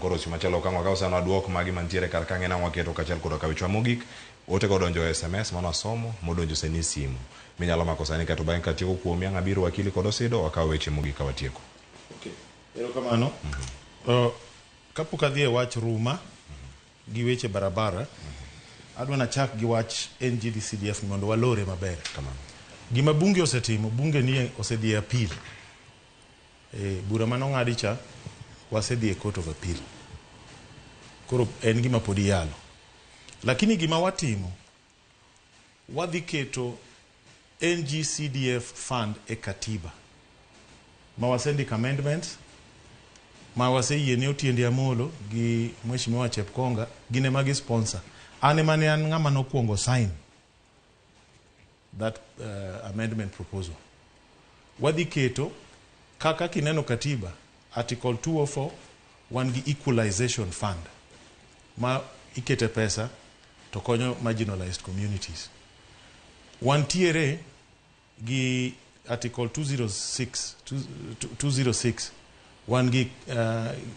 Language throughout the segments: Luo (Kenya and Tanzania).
koro ochiwo machielo okang' wakaw sano aduok magi mantiere kar ka ng'ena waketo kaachiel koda ka wechewa mogik ote kodonjo e SMS mano asomo modonjo sani e simu minyalo mako sani kato bang'e katieko kuomi ang' abiro wakili kod osido wakaw weche mogik ka watieko. Okay. Erokamano. Kapok adhi e wach Ruma gi weche barabara, adwa nachak gi wach NGDCDF mondo walore maber. Kamano. Gima bunge osetimo, bunge ni osedhi e appeal. E, bura mane ong'adi cha, wasedhi e court of appeal. Koro en gima pod iyalo. Lakini gima watimo, wadhi keto NGCDF fund e katiba. Ma wasendiko amendments, ma waseyie ne Otiende Amolo gi Mheshimiwa Chepkonga, gin ema gi sponsor. An ema ne an ng'ama nokwongo sign that amendment proposal. Wadhi keto kaka kineno katiba article 204 wan gi equalization fund ma ikete pesa to konyo marginalized communities. Wantiere gi article 206, 206 wan gi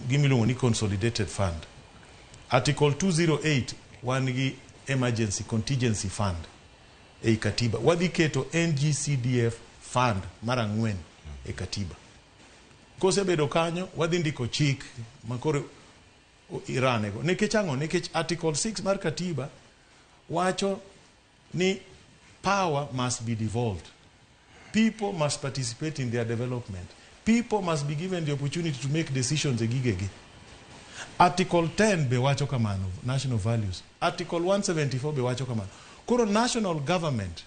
gimiluongo ni consolidated fund. Article 208 wan gi emergency contingency fund ei katiba. Wadhi keto NGCDF fund mar ang'wen e katiba. Kosebedo kanyo, wadhi ndiko chik makoro iranego. Nikech ang'o? Nikech article 6 mar katiba wacho ni power must be devolved. People must participate in their development. People must be given the opportunity to make decisions e gigegi. Article 10 be wacho kamano, national values. Article 174 be wacho kamano. Koro national government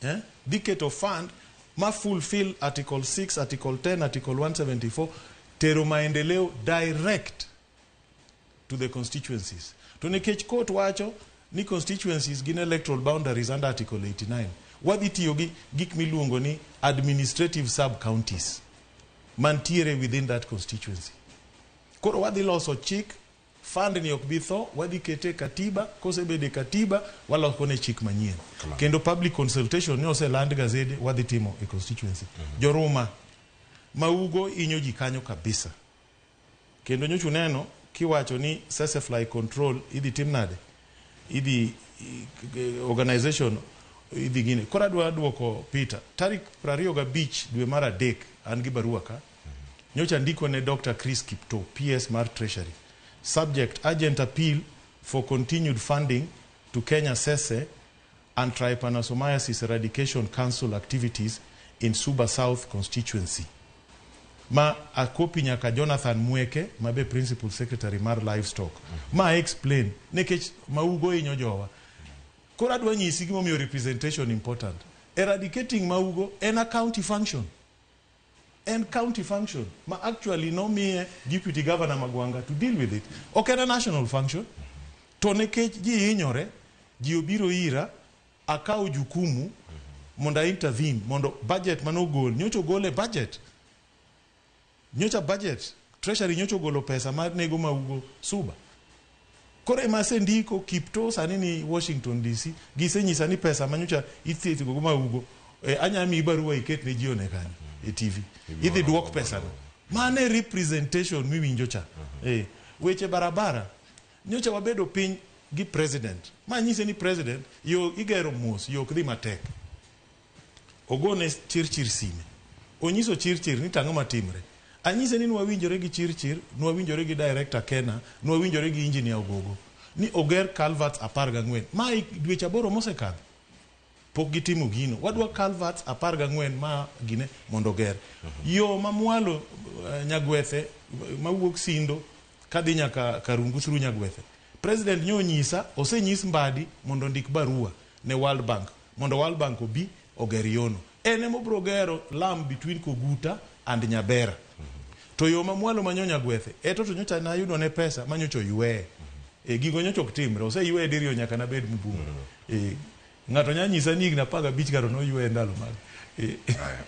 dhi keto fund ma fulfill Article 6, Article 10, Article 174, tero maendeleo direct to the constituencies. To nikech court wacho ni constituencies gin electoral boundaries under Article 89, wadhi tiyo gi gik miluongo ni administrative sub-counties mantiere within that constituency. Koro wadhi loso chik, fund ni ok bi tho, wadhi kete e katiba, kosebedo e katiba, waloko ne chik manyien. Kamano. Kendo public consultation ne oseland gazede, wadhi timo e constituency. Joruma, maugo inyo ji kanyo kabisa. Kendo nyocha uneno kiwacho ni tsetse fly control idhi tim nade? Idhi organization idhi gine. Koro adwa duoko Peter, tarik 25 dwe mar adek an gi barua ka. Nyocha ndiko ne Dr. Chris Kiptoo, PS mar Treasury. Subject, urgent appeal for continued funding to Kenya Tsetse and Trypanosomiasis Eradication Council activities in Suba South constituency. Ma akopi nyaka Jonathan Mweke, ma be Principal Secretary mar Livestock. Ma explain, nikech maugo hinyo jowa. Koro adwa nyisi gimomiyo representation important. Eradicating maugo en a county function. En county function ma actually nomiye Deputy Governor Magwanga to deal with it. Ok en a national function. To nikech ji hinyore, ji obiro ira, akawo jukumu mondo a intervene, mondo budget manogol, nyocha ogol e budget. Nyocha budget, Treasury nyocha ogolo pesa mar nego maugo Suba. Koro ema asendiko Kiptoo sani ni Washington DC, gisenyisa ni pesa manyocha ithietho go maugo, anya miyi barua iket ne ji one kanyo e TV. Idhi duok pesa no. Mano e representation miwinjo cha. Weche barabara, nyocha wabedo piny gi president. Ma nyise ni president, yo igero mos, yo ok dhi matek. Ogone Chirchir sime. Onyiso Chirchir ni tang'o matimre. Anyise ni nwawinjore gi Chirchir, nwawinjore gi director Kena, nwawinjore gi engineer Ogogo. Ni oger culverts 14. Ma dweche 8 mosekadho. Pok gitimo gino. Wadwa culverts 14 ma gine mondo oger. Yo ma mwalo Nyagwethe, mawuok Sindo, kadhi nyaka Karungu through Nyagwethe. President nyo onyisa, osenyis Mbadi mondo ondik barua ne World Bank, mondo World Bank obi oger yono. En ema obiro gero lam between Koguta and Nyabera. To yo ma mwalo ma nyo Nyagwethe, eto to nyocha nayudo ne pesa ma nyocha oyweye. Gigo nyocha ok timre, oseyweye diriyo nyaka nabed mbunge. Ng'ato nya nyisa ni higni 15 karo noyweye ndalo mag.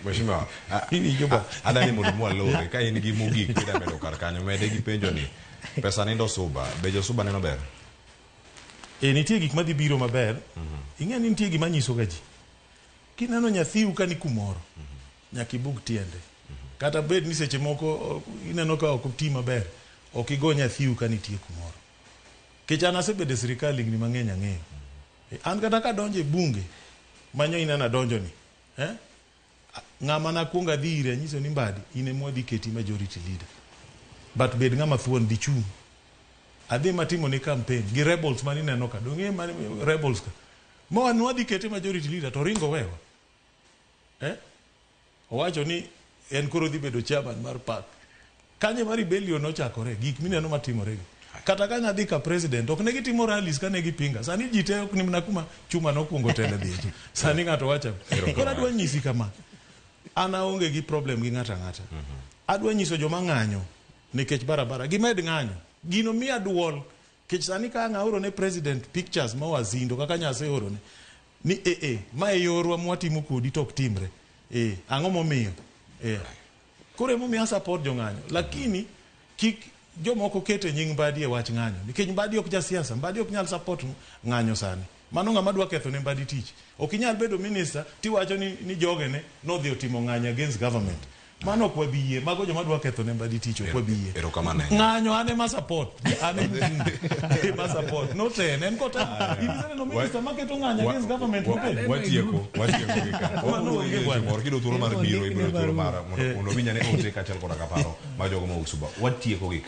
Mheshimiwa, Iwinjo ba? Adani mondo mwalore, ka in gi mogik mida medo kar kanyo, mede gi penjo ni, pesa nindo Suba, be jo Suba neno ber? Nitie gik madhi biro maber. Ing'e ni nitie gima nyiso ga ji. Kineno nyathiu ka ni kumoro, nyaka ibug tiende. Kata bed ni seche moko ineno ka ok oti maber. Ok igo nyathiu ka nitie kumoro. Nikech an asebedo e sirikal higni mang'eny ang'eyo. An kata kadonjo e bunge manyo ineno adonjo ni. Eh? Ng'ama nakuongo adhi ire anyiso ni Mbadi in ema wadhi keti majority leader. But bed ng'ama thuon dhi chung'. Adhi matimo ne campaign gi rebels mane ineno ka. Dong' ing'e mane rebels ka. Ma wan wadhi kete majority leader to oringo owewa. Eh? Owacho ni en koro odhi bedo chairman mar park. Kanyo ema rebellion nochakore, gik mineno matimore gi. Kata ka nadhi ka president, ok ne gitimo rallies ka ne gipinga. Sani ji te ok ni mana kuma chuma nokwongo tele dhiye. Sani ng'ato wacho. Koro adwa nyisi kama. An aonge gi problem gi ng'ato ang'ata. Adwa nyiso joma ng'anyo nikech barabara gimed ng'anyo. Gino miya duol. Nikech sani ka ang' aoro ne president pictures ma wazindo kaka Nyasaye orone ni eh eh ma e yorwa mwatimo kodi to ok timre. Eh ang'o momiyo? Eh. Koro emomiyo a support jong'anyo. Lakini kik jomoko kete nying Mbadi e wach ng'anyo. Nikech Mbadi ok jasiasa, Mbadi ok nyal support ng'anyo sani. Mano ng'ama dwa ketho ne Mbadi tich. Ok inyal bedo minister tiwacho ni, ni jogene nodhi otimo ng'anyo against government. Mano ok wabi yie. Mago joma dwa ketho ne Mbadi tich ok wabi yie. Erokamano ahinya. Ng'anyo an ema support. An ema support. Not en. En kota. In iseneno minister maketo ng'anyo against government mobedo. Watieko, watieko gi ka. Mano onge bwana. Moro kiyudo thuolo mar biro, ibiro thuolo mar mondo winj ane ote kaachiel koda ka paro mag jogo mawuok Suba. Watieko gi ka.